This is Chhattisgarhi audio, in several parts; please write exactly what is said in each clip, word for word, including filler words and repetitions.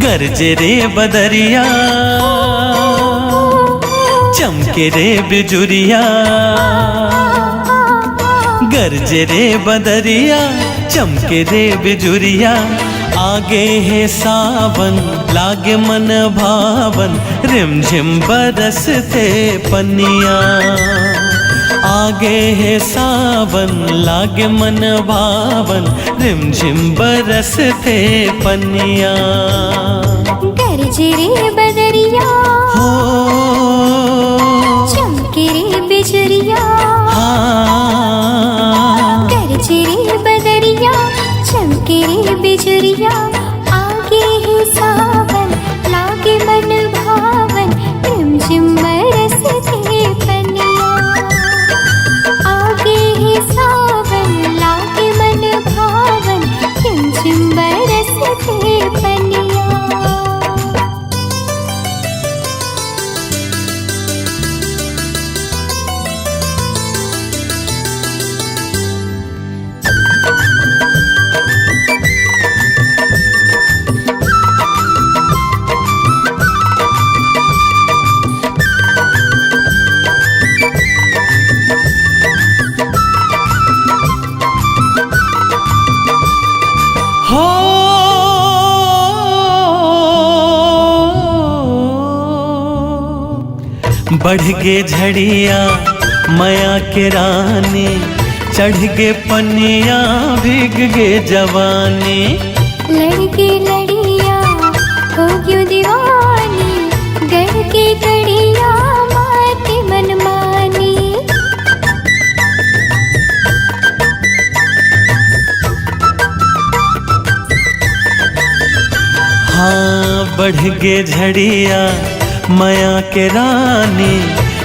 गरजे रे बदरिया, चमके रे बिजुरिया। गरजे रे बदरिया, चमके रे बिजुरिया। आगे हे सावन, लागे मन भावन, रिमझिम बरसथे पनिया। आगे हे सावन, लागे मन भावन, रिमझिम बरसथे पनिया। गरजे रे बदरिया, हो। चमके रे बिजुरिया। हाँ। गरजे रे बदरिया, चमके रे बिजुरिया। आगे हे सावन, लागे मन भावन, रिमझिम बरसथे पनिया। आगे हे सावन, लागे मन भावन, रिमझिम बरसथे पनिया। हो। बढ़ गे झड़िया मया के रानी, चढ़ गे पनिया भीग गे जवानी। लड़ गे लड़िया हो गयो दीवानी, गढ़ के गड़िया माती मनमानी। हाँ, बढ़ गे झड़िया मया के रानी,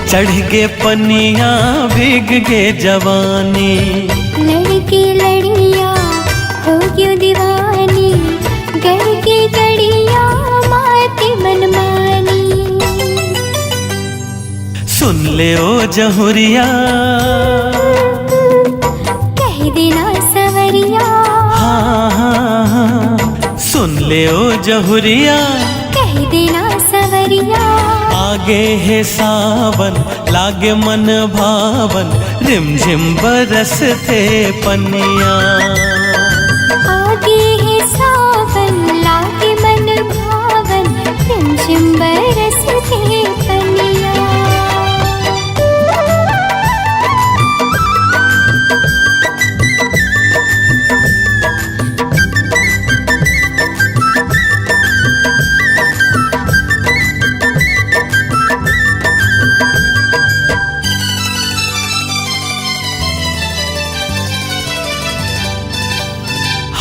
चढ़ गे पनिया भीग गे जवानी। लड़ गे लड़िया हो गयो दीवानी, गढ़ के गड़िया माती मनमानी। सुन ले ओ जहुरिया, कह देना सवरिया। हाँ, हाँ, हाँ। सुन ले ओ जहुरिया, कह देना सवरिया। आगे हे सावन, लागे मन भावन, रिमझिम बरसथे पनिया। आगे हे सावन, लागे मन भावन, रिमझिम बरसथे पनिया।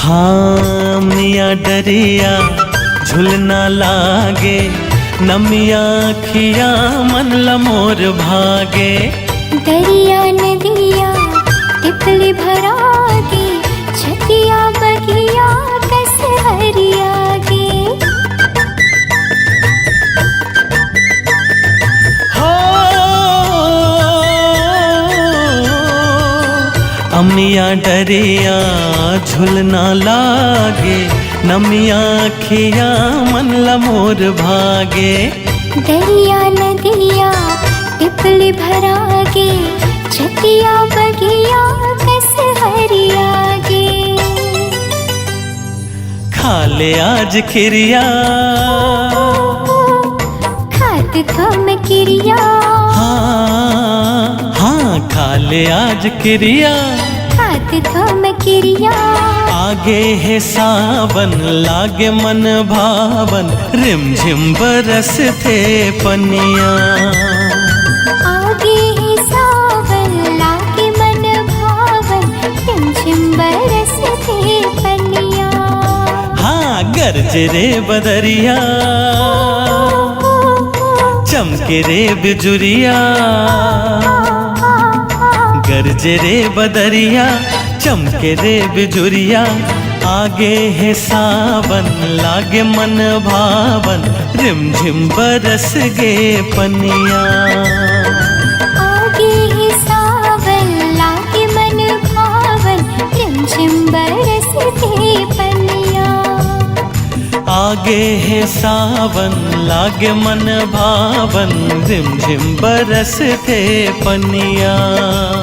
हाँ, मिया डरिया झुलना लागे, नमिया अखिया मन ल मोर भागे। दरिया नदिया टिपली भरा गे, छतिया बगिया कस हरिया गे। हो, अमिया डरिया झुलना लागे, नमिया अखिया मन ल मोर भागे। दरिया नदिया टिपली भरा गे, छतिया बगिया कस हरिया गे। खा ले आज किरिया। खात थोम किरिया। हाँ, हाँ, खा ले आज किरिया। खात थोम किरिया। आगे हे सावन, लागे मन भावन, रिमझिम बरसथे पनिया। आगे हे सावन, लागे मन भावन, रिमझिम बरसथे पनिया। हाँ, गर गरजे रे बदरिया, चमके रे बिजुरिया, गरजे रे बदरिया, चमके रे बिजुरिया। आगे हे सावन, लागे मन भावन, रिमझिम बरस गे पनिया। आगे हे सावन, लागे मन भावन, रिमझिम बरस गे पनिया। आगे हे सावन, लागे मन भावन, रिमझिम बरस गे पनिया।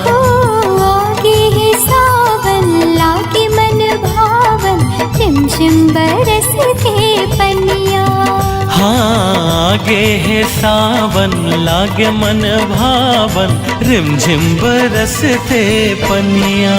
हो, आगे हे सावन, लागे मन भावन, रिमझिम बरस गे पनिया। हाँ, आगे हे सावन, लागे मन भावन, रिमझिम बरस गे पनिया।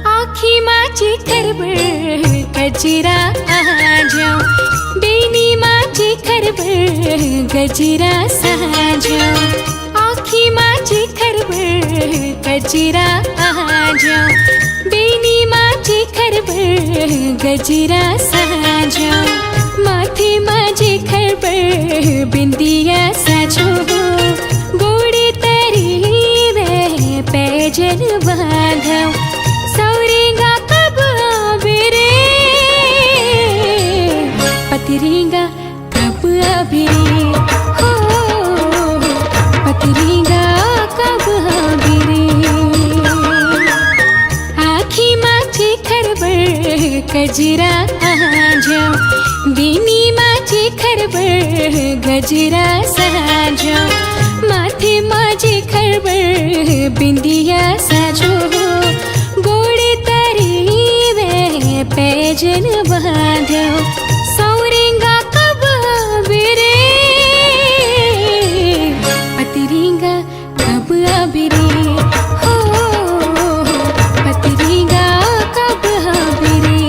आँखी मा चिखर बर गजरा साजों, बेनी मा चिखर बर गजरा साजों। आँखी मा चिखर बर गजरा साजों, बेनी मा चिखर बर गजरा साजों। माथे मा चिखर बर बिंदिया साजों, गोड़े तरी में पैजन बांधों। सौरेंगा कब आबे रे, पतिरेंगा कब आबे रे, हो, पतिरेंगा कब आबे रे। आँखी मा चिखर बर गजरा साजों, बेनी मा चिखर बर गजरा साजों। माथे मा चिखर बर बिंदिया साजों, गोड़े तरी में पैजन बांधों। सौरेंगा कब आबे रे, पतिरेंगा कब आबे रे, हो, पतिरेंगा कब आबे रे।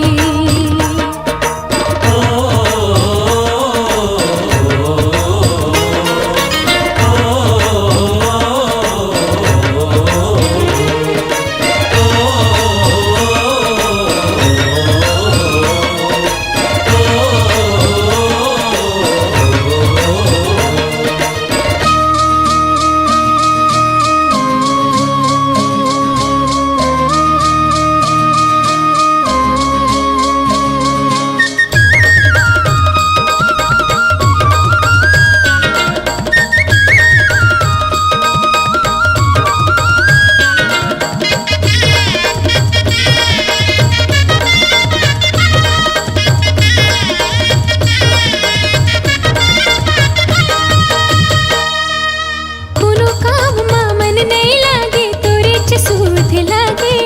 कोनो काम मा मन नइ लागे, तोरेच सुध लागे।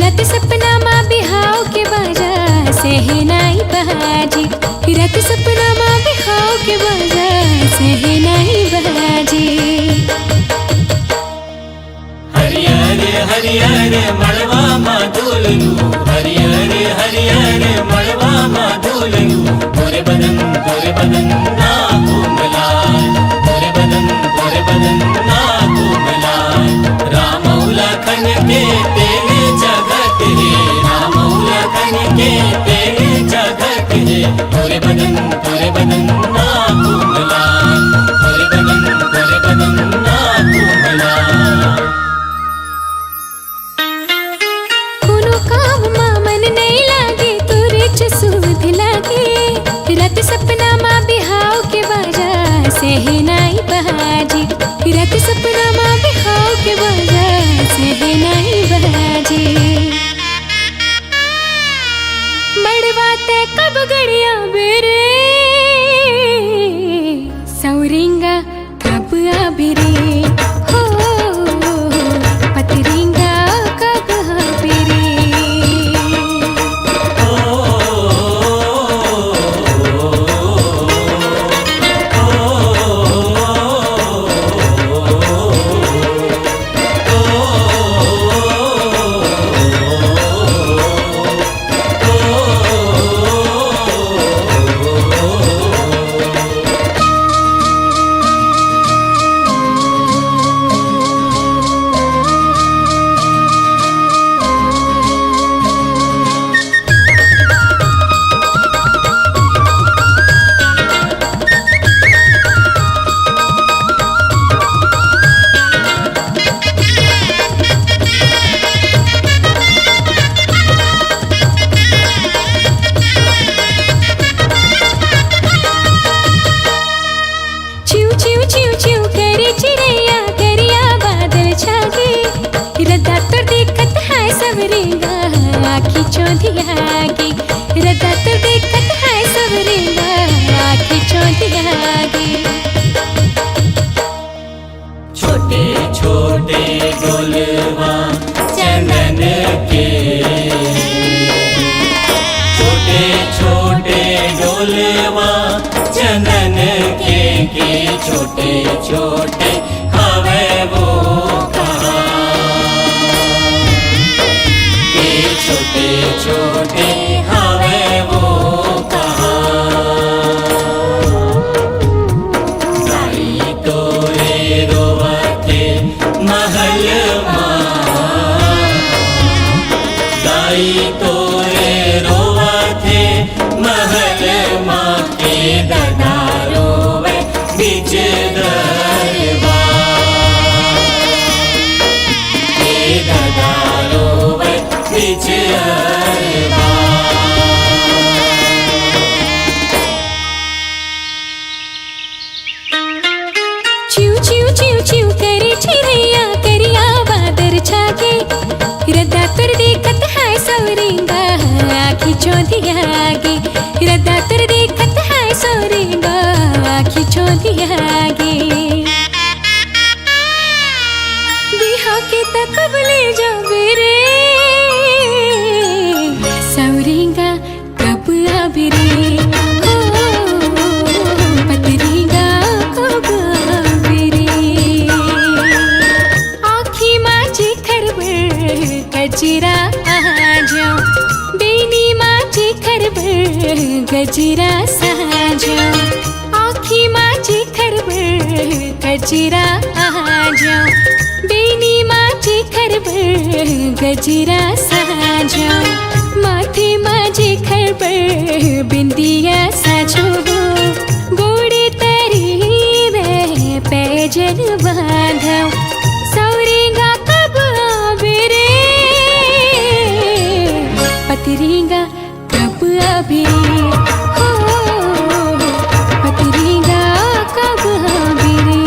रात सपना मा बिहाव के बाजा, सहनाई बाजी। रात सपना मा बिहाव के बाजा, सहनाई बाजी। हरियर हरियर मड़वा मा दुलनू, हरियर हरियर मड़वा मा दुलनू। गोरे बदन, गोरे बदन ना कुमलाय, गोरे बदन, गोरे बदन ना कुमलाय। राम अउ लखन के तेल चघत हे, राम अउ लखन के तेल चघत हे। गोरे बदन तोरे बदन ना कुमला, तोरे बदन, तोरे बदन ना कुमला। कोनो काम मा मन नइ लागे, तोरेच सुध लागे। रात सपना मा बिहाव के बाजा, सेहे नइ बाजे। रात सपना मा बिहाव के बाजा, सेहे नइ बाजे। मड़वा तैं कब गड़िया बेरे, सौरिंगा कब आबे रे, हो, पतरिंगा कब आबे रे। चिव चिव चिव चिव करे चिरैया, करिया बादल छागे। रद्दा तोर देखत हाय सवरिंगा, आँखी चौंधिया गे। रद्दा तोर देखत हाय सवरिंगा, आँखी चौंधिया गे। छोटे छोटे डोलवा चंदन के, छोटे छोटे डोलवा चंदन के, के छोटे छोटे हवे वो कहाँ, के छोटे छोटे हवे वो कहाँ। दाई तोरे रोवथे महल मा, दाई तोरे रोवथे महल मा, के ददा रोवे बीच दरबार, के ददा रोवे बीच दरबार। चिव चिव चिव चिव करे चिरैया, करिया बादर छागे। रद्दा तोर देखत हाय सवरिंगा, आँखी चौंधिया गे। रद्दा तोर देखत हाय सवरिंगा, आँखी चौंधिया गे। बिहाव के त कब ले जाबे रे, सवरिंगा कब आबे रे, ओ, पतरिंगा कब आबे रे। आँखी मा जेखर बर गजरा साजों, बेनी मा जेखर बर गजरा साजों, आँखी मा जेखर बर गजरा साजों, बेनी मा जेखर बर गजरा साजों, माथे मा जेखर बर बिंदिया साजों, गोड़े तरी में पैजन बांधों। सवरिंगा कब आबे रे, पतरिंगा कब आबे, हो, पतरिंगा कब आबे रे।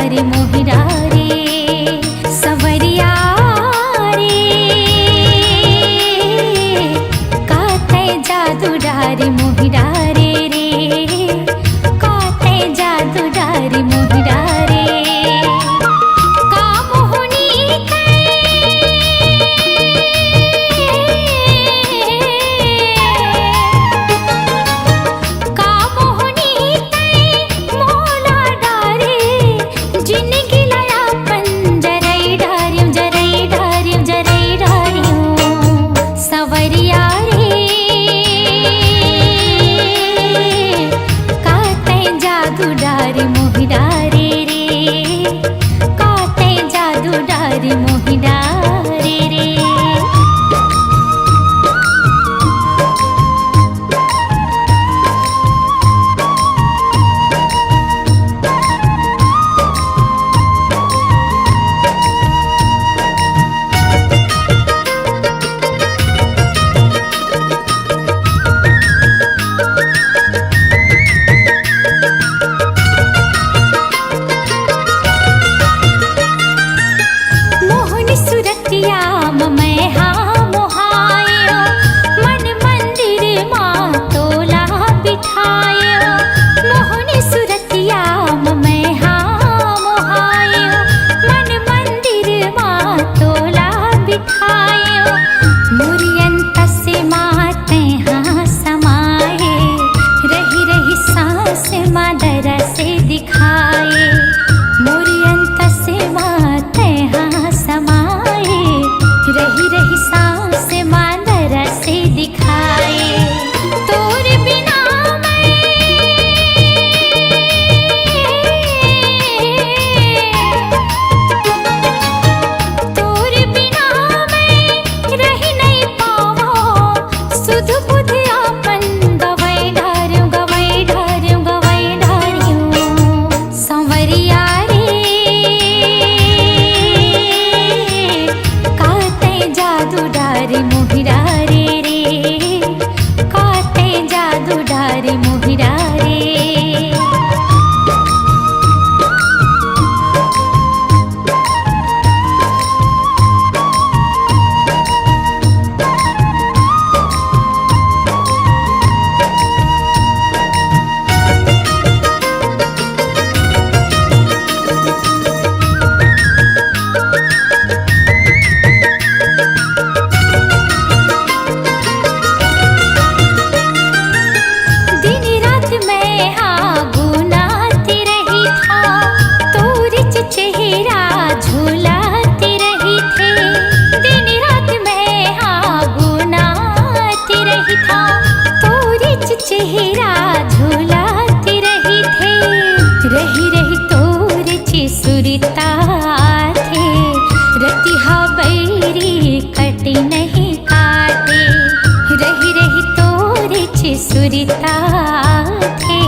रे मोहि डारे, संवरिया रे, का तैं जादू डारे मोहि डारे रे, का तैं जादू डारे मोहि डारे, का मोहनी तैं, का मोहनी तैं मोला डारे, जिनगी ला अपन जरई डारेंव, जरई डारेंव, जरई डारेंव। संवरिया रे, का तैं जादू डारे मोहि डारे रे, का तैं जादू डारे मोहि डारे रे। मोहनी सुरतिया म मैं हा मोहायो, मन मंदिर मा तोला बिठायो। मोहनी सुरतिया म मैं हा मोहायो, मन मंदिर मा तोला बिठायो। मोर अंतस मा तैं हा समाए, रहि रहि सांस मा दरस दिखाए। मोर अंतस मा तैं हा समाए, रहि रहि सांस मा दरस दिखाए। तोर बिना मैं, तोर बिना मैं रहि नइ पावों, सुध बुध अपन गवई डारेंव, गवई डारेंव, गवई डारेंव। संवरिया रे, का तैं जादू डारे मोहि डारे रे, का तैं जादू डारे मोहि डारे। दिन रात मैं हा गुनात रहिथों, तोरिच चेहरा झुलात रहिथे। दिन रात मैं हा गुनात रहिथों, तोरिच चेहरा झुलात रहिथे। रहि रहि तोरिच सुरता आथे, रतिहा बइरी कटे नहीं पाते। रहि रहि तोरिच सुरता आथे,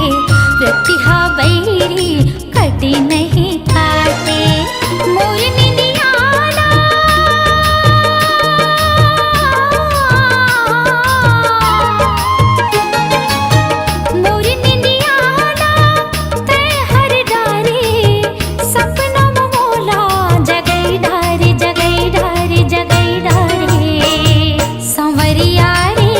रतिहा बइरी कटे नहीं पाते। मोर निंदिया ला, मोर निंदिया ला तैं हर डारे, सपना म मोला जगई डारे, जगई डारे, जगई डारे। संवरिया रे,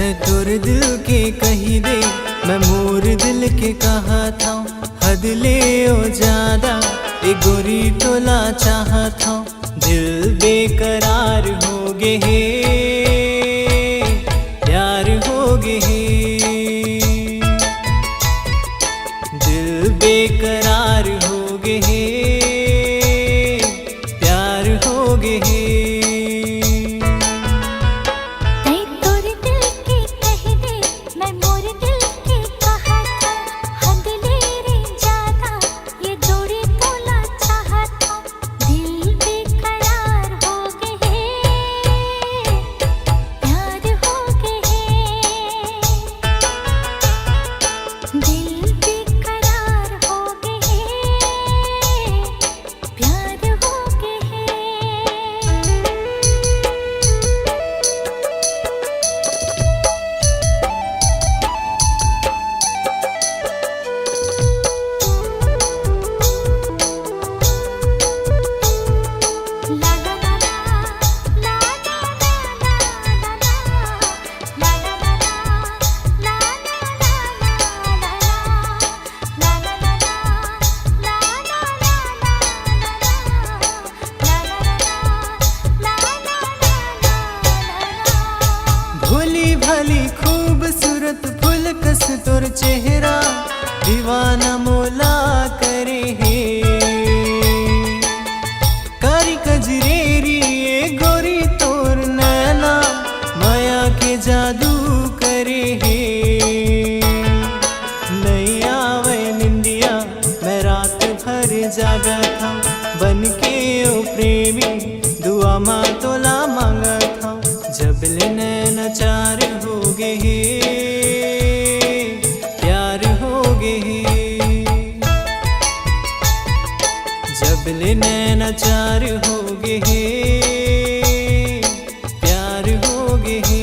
तोर दिल के कही दे, मैं मोर दिल के कहत हँव। हद ले ओ जादा, ए गोरी तोला चाहत हँव। दिल बेकरार हो गे हे, प्यार हो गे हे। दिल बेकरार हो गे हे, प्यार हो गे हे। तैं तोर दिल के कहि दे, मैं मोर दिल के कहत हँव। हद ले रे जादा, ए जोड़ी तोला चाहत हँव। दिल बेकरार हो गे हे, प्यार हो गे हे। दिल बेकरार हो गे हे, प्यार हो गे हे। भोली भाली खूबसूरत फूल कस तोर चेहरा, दीवाना मोला करे हे। कारी कजरेरी ए गोरी तोर नैना, माया के जादू करे हे। नइ आवय निंदिया, मैं रात भर जागत हँव। बन के ओ प्रेमी, दुआ मा तोला मांगत हँव। जब ले नैना चार हो गे हे, प्यार हो गे हे। जब ले नैना चार हो गे हे, प्यार हो गे हे।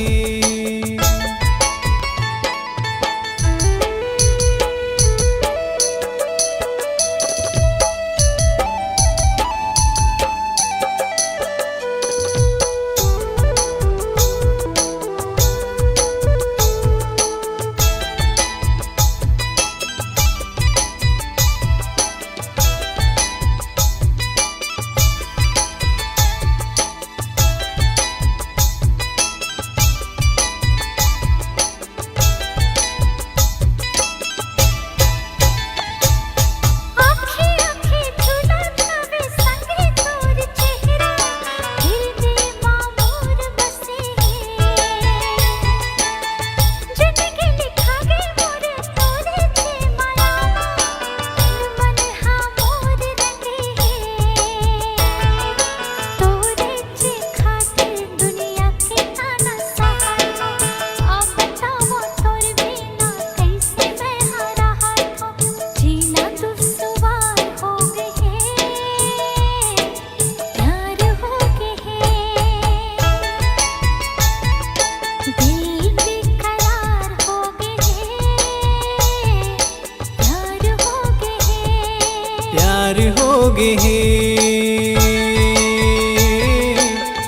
प्यार हो गे हे,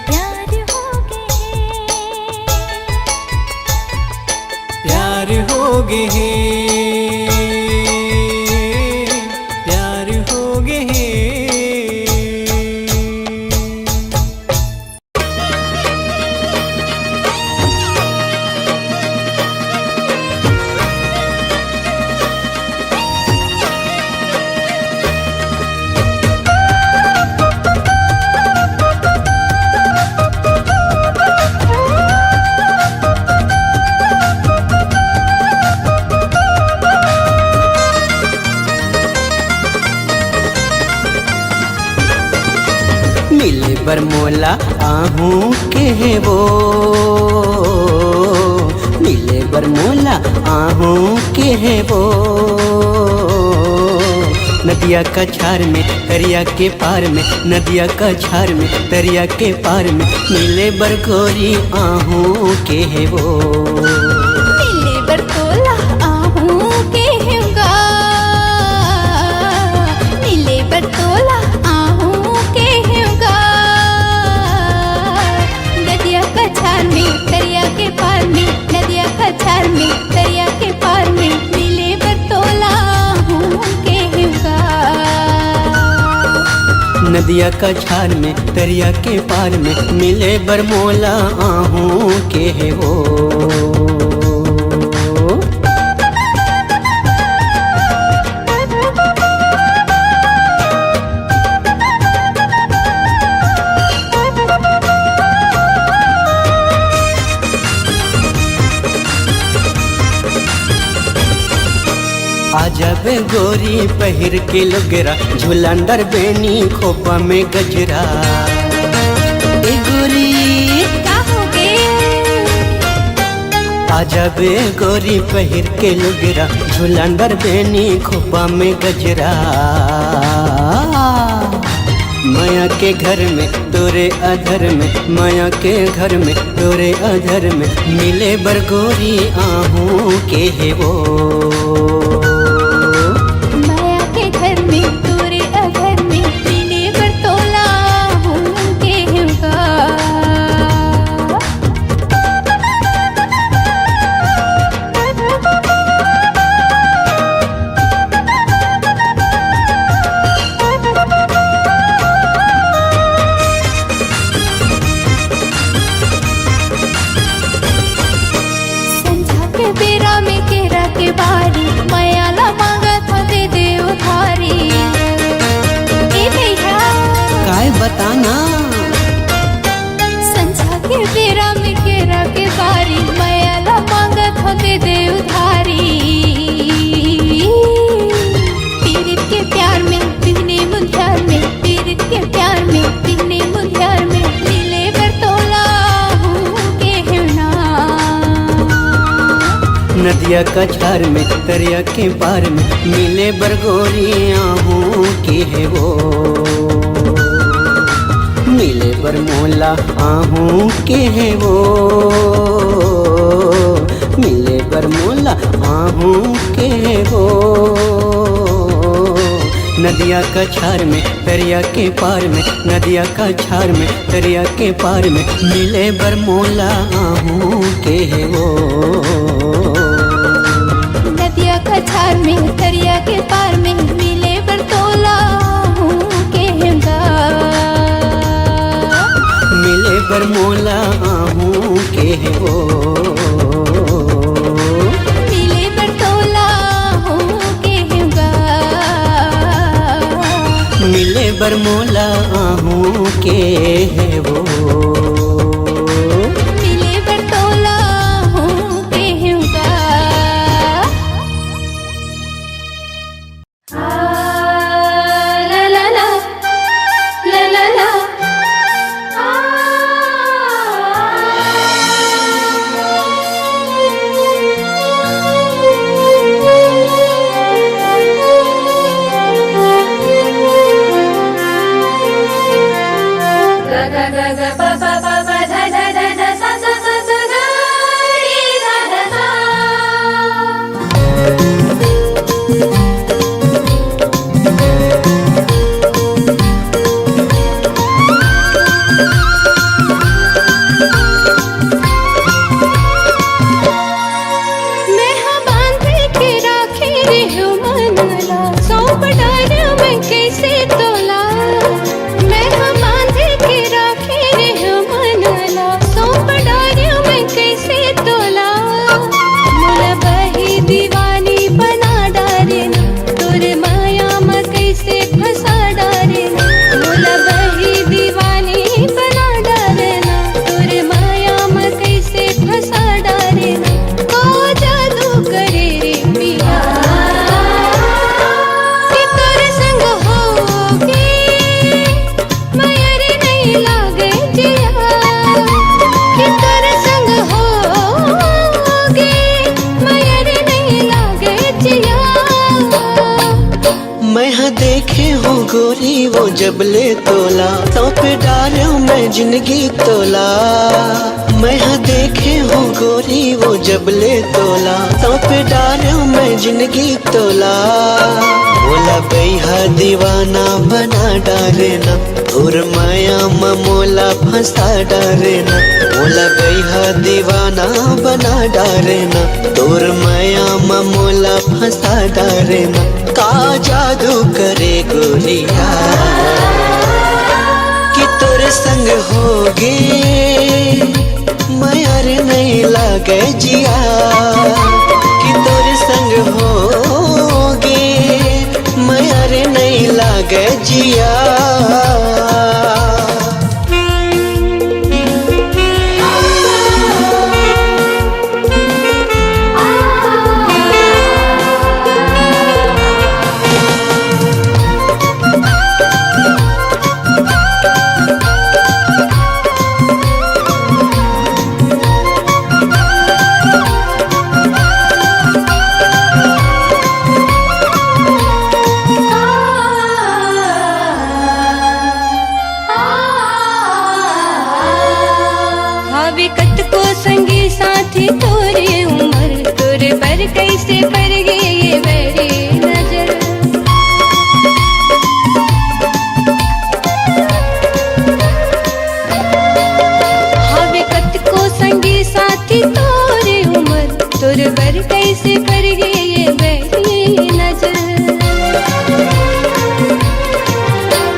प्यार हो गे हे, प्यार हो गे हे, प्यार हो गे हे। मिले बर मोला आहूँ केहे वो, मिले बर मोला आहूँ केहे वो। नदिया कछार में, तरिया के पार में, नदिया कछार में, तरिया के पार में, मिले बर गोरी आहूँ केहे वो। मिले बर तोला आहूँ केहेंव गा, मिले बर तोला आहूँ केहेंव गा। नदिया कछार में, तरिया के पार में, नदिया या कछार में, तरिया के पार में, मिले बर मोला आहूँ के हे वो। आ जाबे गोरी पहिर के लुगरा, झुलंदर बेनी खोपा में गजरा। ए गोरी, का होगे? आ जाबे गोरी पहिर के लुगरा, झुलंदर बेनी खोपा में गजरा। मया के घर में तोरे अधर में, मया के घर में तोरे अधर में, मिले बर गोरी आहूँ के हे वो। मया के घर में तोरे अधर में, मिले बर तोला आहूँ के हे वो। संझा के बेरा में केरा के बारी, मया ला मांगत हंव दे दे उधारी। ए भैया, काय बताना? संझा के बेरा में केरा के बारी, मया ला मांगत हंव दे दे उधारी। पीरित के प्यार में, बिहने मुंधियार में, पीरित के प्यार में, बिहने मुंधियार में, मिले बर तोला आहूँ के हे ना। नदिया कछार में, तरिया के पार में, मिले बर गोरी आहूँ के हे वो। मिले बर मोला आहूँ के हे वो, मिले बर मोला आहूँ के हे वो। नदिया कछार में, तरिया के पार में, नदिया कछार में, तरिया के पार में, मिले बर मोला आहूँ के हे वो। नदिया कछार में, तरिया के पार में, मिले बर तोला आहूँ के हे गा। मिले बर मोला आहूँ के हे वो। मिले बर तोला आहूँ के हे गा। मिले बर मोला आहूँ के हे वो। मिले बर तोला आहूँ के हे गा। संग होगे मया रे नइ लागे जिया, कि तोर संग होगे मया रे नइ लागे जिया। हवे कतको संगी साथी तोरे उमर, तोरे बर कइसे पर गे ये बैरी नजर। हवे कतको संगी साथी तोरे उमर, तोरे बर कइसे पर गे ये बैरी नजर।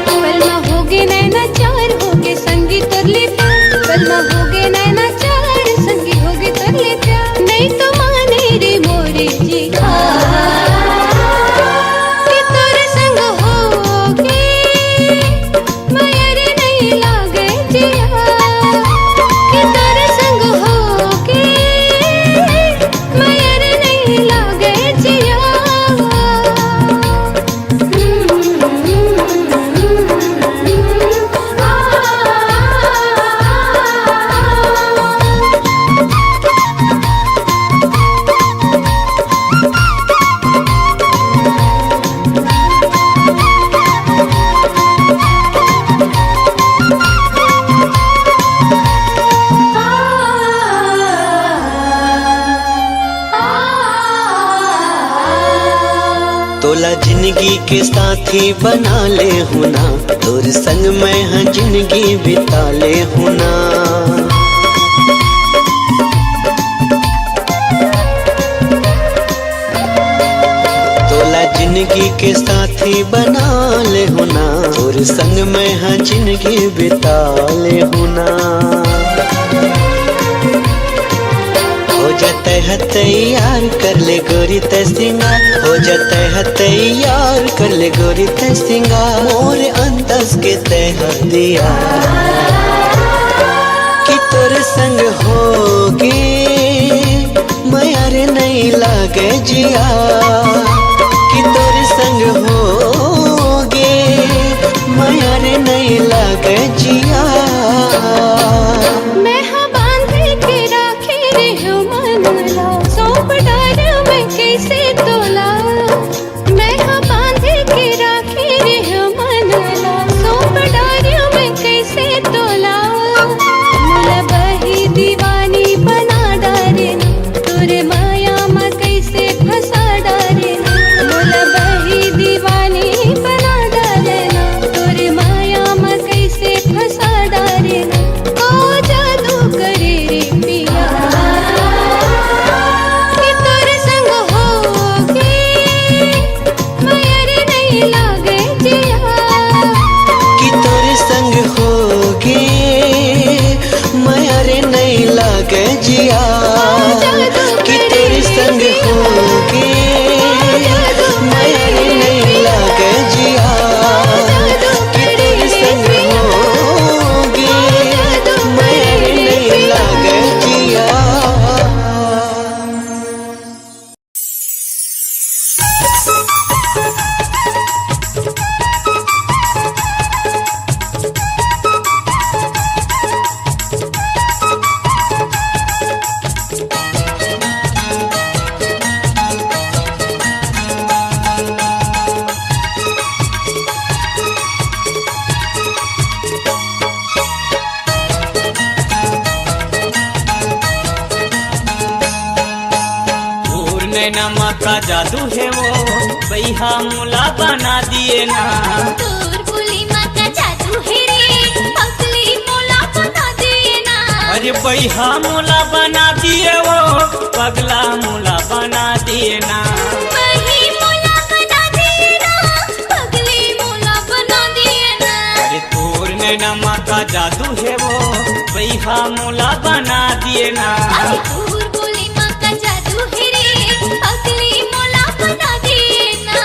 पल मा होगे नैना चार, होगे संगी तोर ले प्यार। पल मा होगे नैना चार, संगी होगे तोर ले प्यार। नइ तो माने रे मोरे जी, कि तोर संग होगे मया रे नइ लागे जिया, कि तोर संग होगे मया रे नइ लागे जिया। तोला जिनगी के साथी बना ले हूँ ना, तोर संग मैं ह जिनगी बिता ले हूँ ना। तोला जिनगी के साथी बना ले हूँ ना, तोर संग मैं ह जिनगी बिता ले हूँ ना। हो जा तैं ह तैयार, कर ले गोरी तैं सिंगार। हो जा तैं ह तैयार, कर ले गोरी तैं सिंगार। मोर अंदाज के तैं ह दिया, कि तोर संग होगे मया रे नइ लागे जिया, कि तोर संग होगे मया रे नइ लागे जिया। मैं ह बांध के राखे रेहेंव मन ला, सौंप डारेंव मैं कइसे तोला। मैं ह बांध के राखे रेहेंव मन ला, सौंप डारेंव मैं कइसे तोला। मोला बही दीवानी बना डारे ना, तोरे माया म कइसे फंसा डारे ना। मोला बही दीवानी बना डारे ना, तोरे माया म कइसे फंसा डारे ना। का जादू करे रे पिया, कि तोर संग होगे मया रे नइ लागे जिया, कि तोर संग होगे मया रे नइ लागे जिया, कि तोर संग होगे मया रे नइ लागे जिया, कि तोर संग होगे मया रे नइ लागे जिया। तोर नैना म का जादू हे वो, बइहा मोला बना दिए ना। तोर बोली म का जादू हे रे, पगली मोला बना दिए ना। अरे बइहा मोला बना दिए वो, पगला मोला बना दिए ना। बही मोला बना दिए ना, पगली मोला बना दिए ना। अरे तोर नैना म का जादू हाँ, मोला बना दिए ना। अरे तोर बोली मा का जादू हे रे, पगली मोला बना दिए ना।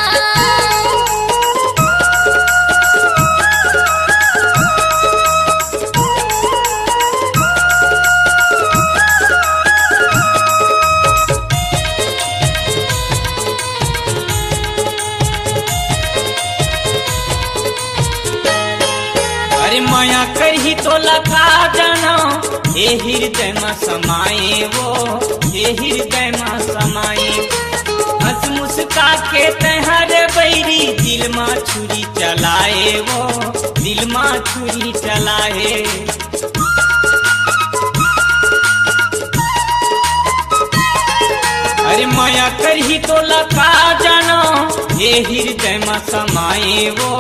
अरे मया करही तोला का जाना, ए हृदय मा समाए वो, ए हृदय मा समाए। हंस मुस्का के तैहार बैरी, दिल मा छुरी चलाए वो, दिल मा छुरी चलाए। अरे मया करही तोला का जाना, ए हृदय मा समाए वो,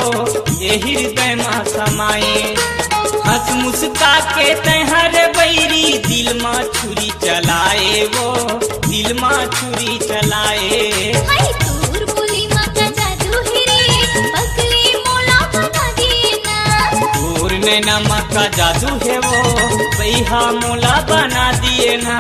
ए हृदय मा समाए। हंस मुस्का के तैहार बैरी, दिल मा छुरी चलाए वो, दिल मा छुरी चलाए। हाय तोर बोली मा का जादू हे रे, पगली मोला बना दिए ना। तोर नैना मा का जादू हे वो, बइहा मोला बना दिए ना।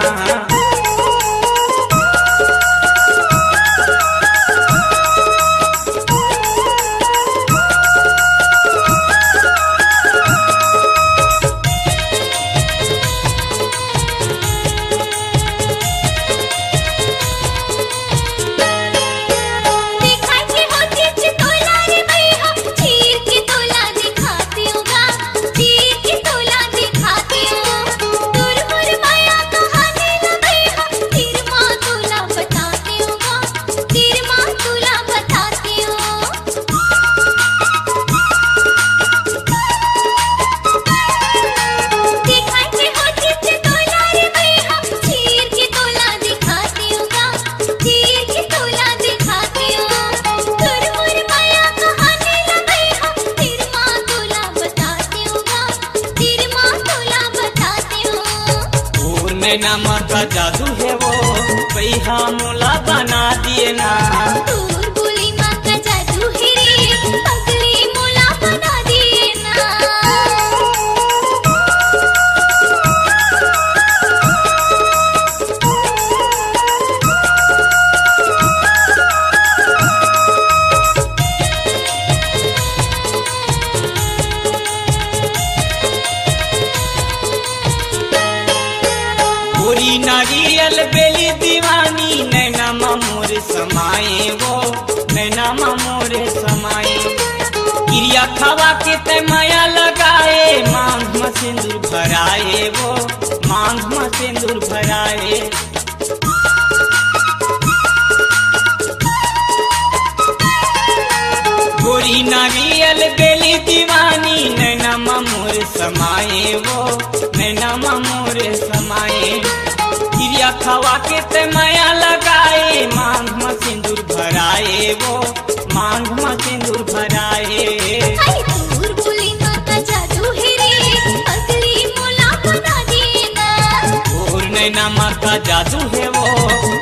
नैना मा का जादू हे वो, बइहा मोला बना दिए ना। तोर बोली मा का जादू हे रे, पगली मोला बना दिए ना। गोरी नारियल बेली दीवानी, नैना मा मोर समाए वो, नैना मा मोर समाए। किरिया खवा के तै मया लगाए, मांग मा सिंदूर भराए वो, मांग मा सिंदूर भराए। गोरी नारियल बेली दीवानी, नैना मा मोर समाए वो, नैना मा मोर समाए। किरिया खवा के तै मया लगाए, मांग मा सिंदूर भराए वो, मांग मा सिंदूर भराए। हाय तोर बोली मा का जादू हे रे, पगली मोला बना दिए ना। तोर नैना मा का जादू हे वो,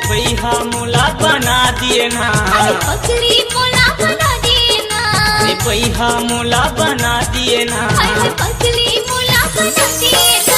बइहा मोला बना दिए ना। हाय पगली मोला बना दिए ना। ए बइहा मोला बना दिए ना। हाय पगली मोला बना दिए ना।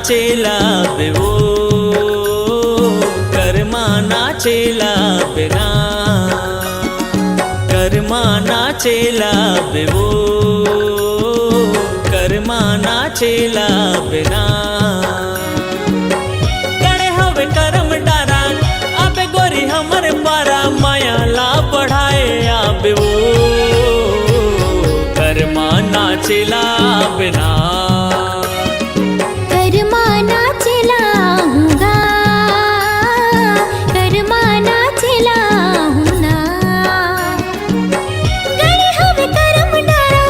चेला बेवो, करमा ना चेला बेना, करमा ना चेला बेवो, करमा ना चेला बेना। गड़े हवे करम डारा, अबे गोरी हमर पारा, माया ला बढ़ाए आबे वो, करमा ना चेला बेना। करमा ना चेला हूँ गा, करमा ना चेला हूँ ना। गड़े हवे करम डारा,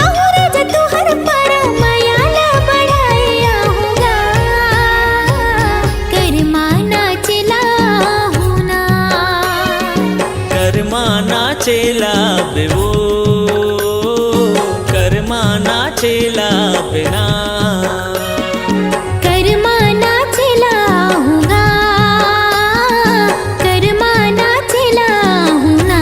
आहू रे जा तुहर पारा, माया ला बढ़ाए आहू गा। करमा ना चेला हूँ ना। करमा ना चेला बेवो, करमा ना चेला बेना। करमा ना चेला हूँ गा, करमा ना चेला हूँ ना।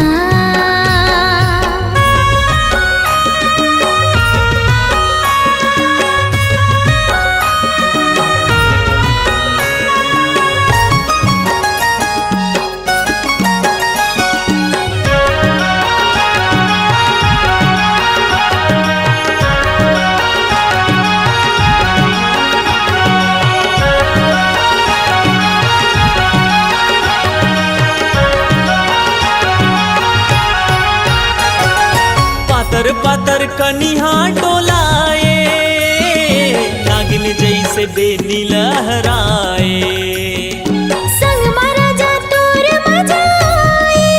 पातर पातर कनिहा डोलाए, नागिन जैसे बेनी लहराए। संग मा राजा तोर मजा आए,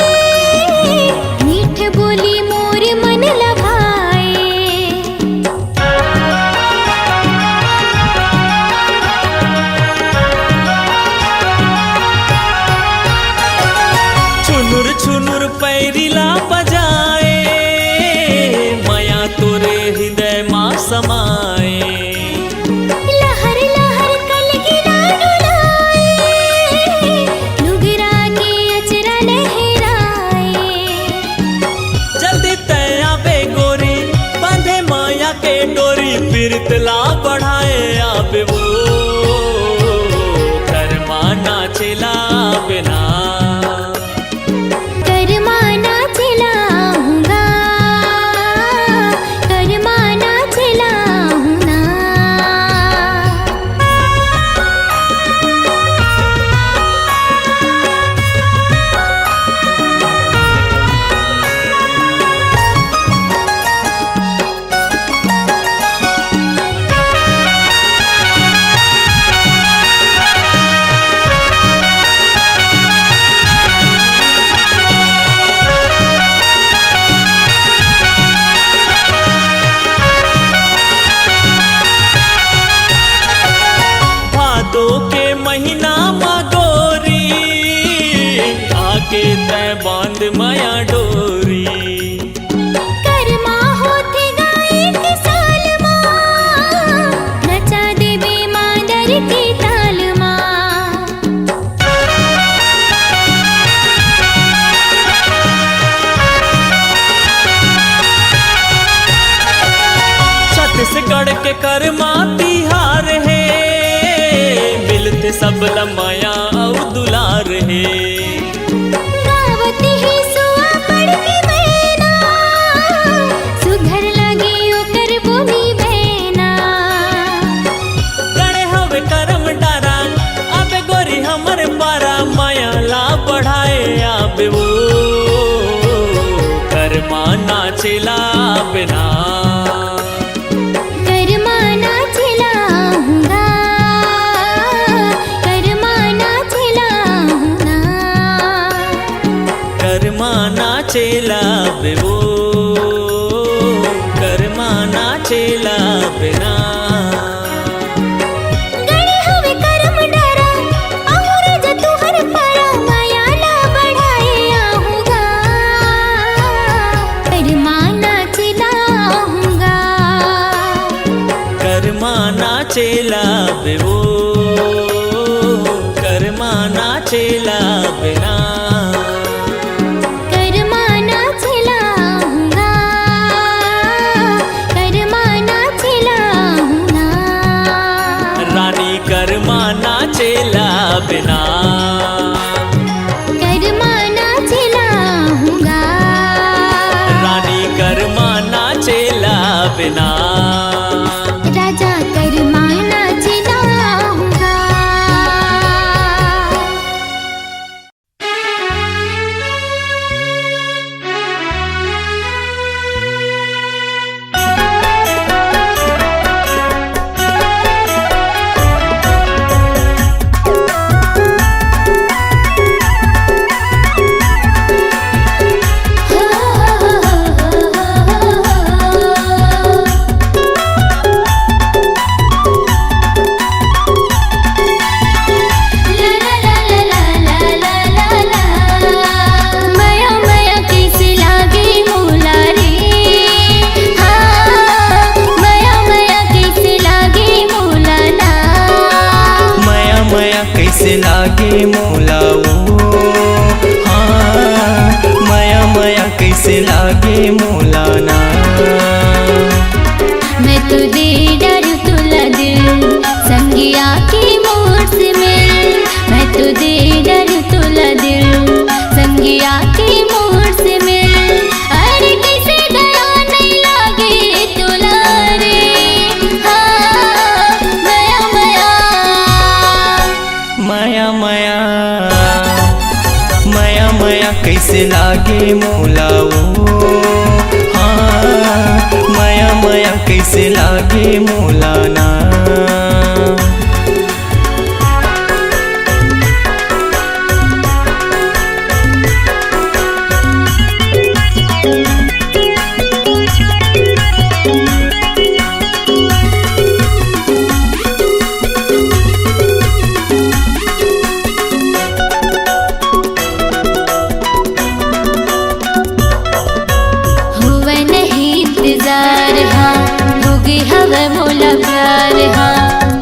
मीठ बोली मोर मन लभाए। छुनुर छुनुर पैरी ला बजाए, माया तोरे हृदय मा समाए। लहर लहर कलगिरा डोलाए, लुगरा के अचरा लहराए। जल्दी तै आबे गोरी, बांधे माया के डोरी, पीरित ला बढ़ाए आबे वो, करमा ना चेला बेना। करमा ना चेला हूँ गा, करमा ना चेला हूँ ना। भादो के महीना मा गोरी, आके तै बांध माया डोरी। करमा होथे गा एक साल मा, नचा देबे मांदर के ताल मा। छत्तीसगढ़ के करमा तिहार हे, मिलथे सब ला माया अउ दुलार हे। गावत हे सुआ पड़ के मैना, सुघर लगे ओकर बोली बैना। गड़े हवे करम डारा, आबे गोरी हमर पारा, माया ला बढ़ाए आबे वो, करमा ना चेला बेना। करमा ना चेला हूँ गा, करमा ना चेला बिना। करमा नाचे ला आहूँगा। रानी करमा नाचे ला बिना। राजा करमा नाचे ला आहूँगा। मया मया कइसे लागे मोला रे, हाँ, मया मया कइसे लागे मोला ना। मया मया कइसे लागे मोला ओ, हाँ, मया मया कइसे लागे मोला ना। मैं तो दे डर तुला दिल, संगिया के मोर से मिल। मैं तो दे डर तुला दिल, संगिया के मोर से मिल। अरे कइसे दया नहीं लागे तुला रे, हाँ, मया मया। मया मया, मया मया कइसे लागे मोला ओ, हाँ, मया मया कइसे लागे मोला ना। होवय नहीं इंतजार हा, होगे हवय मोला प्यार हा।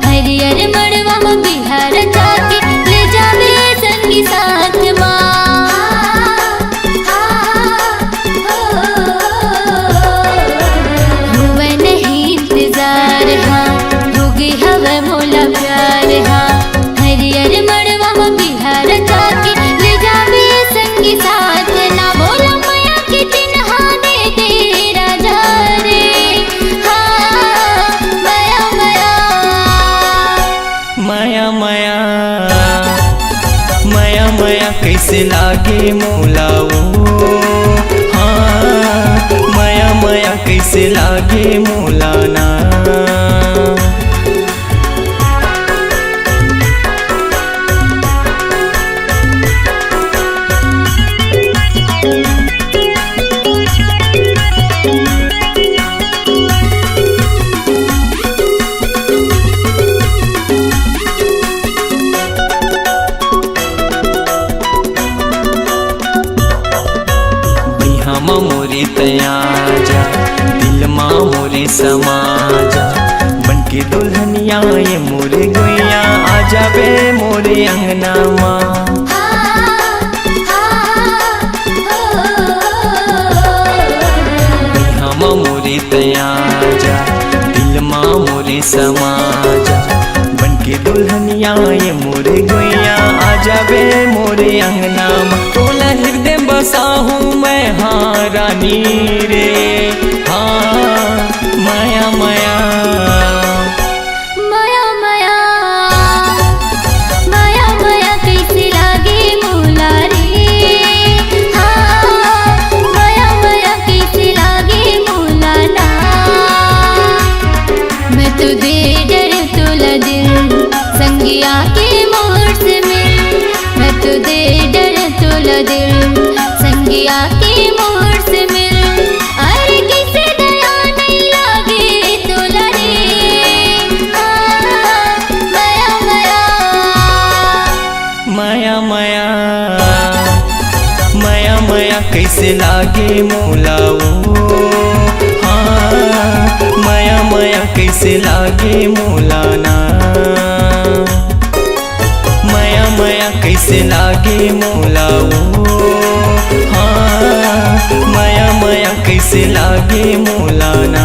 हरियर मड़वा म बिहार जाके ले जाबे संगी साथ मा। होवय नहीं इंतजार हा, होगे हवय मोला प्यार हा। हरियर मड़वा म बिहार जाके ले जाबे संगी साथ ना। मोला मया के चिन्हा दे दे राजा रे, हाँ, मया मया। मया मया, मया मया कइसे लागे मोला ओ, हाँ, मया मया कइसे लागे मोला ना। बइहा म मोरे तैं आजा, दिल म मोरे समा जा। बन के दुल्हनिया ये मोरे गुइया, आ जाबे मोरे अंगना मा। बइहा म मोरे तैं आजा, दिल म मोरे समा जा। बन के दुल्हनिया ये मोरे गुइया, आ जाबे मोरे अंगना म। तोला हृदय बसाहूँ मैं, हाँ रानी रे, हाँ मया मया। मया मया, मया मया कइसे लागे मोला रे, हाँ, मया मया कइसे लागे मोला ना। मैं तो दे डर तोला दिल, संगिया के मोर से मिल। मैं तो दे डर तोला दिल, संगिया के मोर से मिल। अरे कइसे दया नहीं लागे तोला रे, हाँ, मया मया। मया मया, मया मया कइसे लागे मोला ओ, हाँ, मया मया कइसे लागे मोला ना। मया मया कइसे लागे मोला ओ, हाँ, मया मया कइसे लागे मोला ना।